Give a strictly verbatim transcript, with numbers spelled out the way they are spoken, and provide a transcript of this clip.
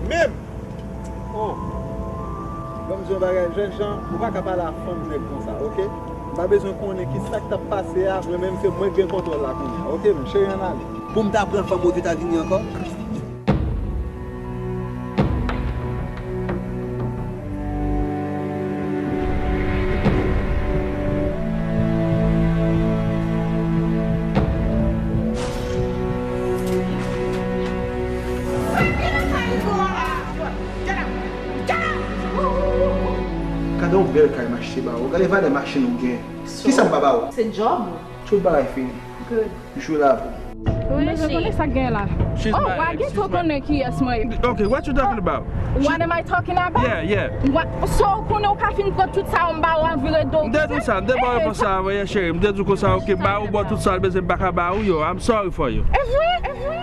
Menm! Oh! Ban m di yon bagay, jènjan, ou pa ka pale a fanm nèg konsa, oke? M pa bezwen konnen ki sa k t ap pase a, mwen menm se mwen k gen kontwòl la kounye a, oke? Men cheri, ann ale. Pou m ta pran fanm Ozetazini ankò? Gade yon bèl kay m achte ba ou. Gade valè machin ou gen. Kisa m pa ba ou? Se djòb ou. Tout bagay fini. Good. M jwe la pou. Wi, mwen konnen sa k gen la. Oh, wa gen to konnen kiyès mwen ye. Okay, what you talking about? What am I talking about? Yeah, yeah. What? So, ou konnen ou pa fin pran tout sa ou m ba ou an vire do. M te di sa, m te ba ou repons sa avan yè, cheri. M te di konsa, okay, ba ou, ba tout sa l bezwen, m pa ka ba ou yo. I'm sorry for you. E vre? E vre?